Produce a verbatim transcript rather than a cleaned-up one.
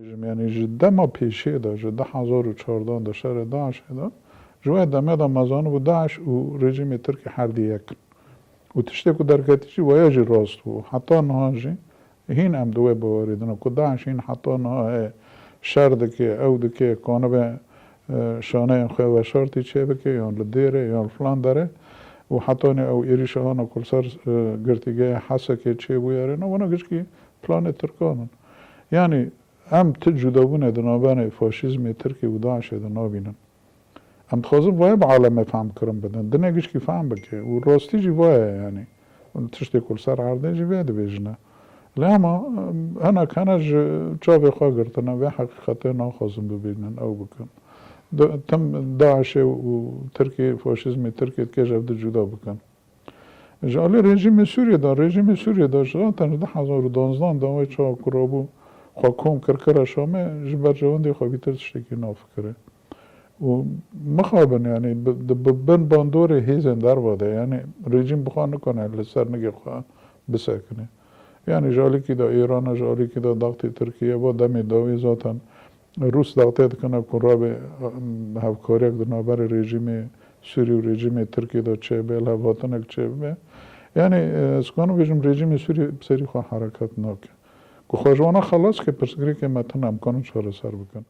Bêjim, yanî ji dema pêşê de, ji du hezar û çardeh de, şerê DAIŞê de, ji wê demê de me zanibû DAIŞ û rejîmê Tirkî her di yek in. Û tiştê ku derketî jî waya jî rast bû. Heta niha jî hîn em di wê bawerê de ne ku DAIŞ hîn heta niha heye, şer dike, ew dike, kanibe, e, şaneyên xwe veşartî çêbike, yan li Dêrê, yan li filan derê. Û hetanî ew êrîşa hana ku li ser, e, girtîgeha Hesekê çêbûyerê, ne, wana gişkî planê Tirkan in. Yanî em ti cudabûnê di navberê faşîzmê Tirkî û DAIŞê de nabînin. Em dixwazin vaya bi alemê fehm kirin bidin. Dinê gişkî fehm bike. Û rastî jî vaya ye, yanî. Tiştê ku li ser erdê jî vê dibêjine. Lê hema, em, hinek hene ji çavê xwe girtine, vê heqîqetê naxwazin bibînin, ew bikin. Di-, tim DAIŞê û Tirkî, faşîzmê Tirkî dikê ji hev di cuda bikin. Ji alî rejîmê Sûriyê de, rejîmê Sûriyê de ji zaten ji du hezar û duwazdeh de wê çawa ku rabû xwe kom kir kire Şamê, ji berjewendê xwe bîtir tiştekî nafikire. Û mixabin, yanî bi, di, bi bin bandorê hêzên derva de, yanî rejîm bi xwe nikane li ser nigê xwe bisekine. Yanî ji alîkî de Îran e, ji alîkî de daxtê Tirkiye, bo demê dawî zaten Rûs daxtê dikine ku rabe, em, hevkariyek di navberê rejîmê Sûrî û rejîmê Tirkî de çêbe, li hevhatinek çêbibe. Yanî, e, ez kanim bêjim rejîmê Sûrî bi serî xwe hereket nake. Ku xwe ji wana xelas ke pirsgirêkê me tune em kanin çareser bikin.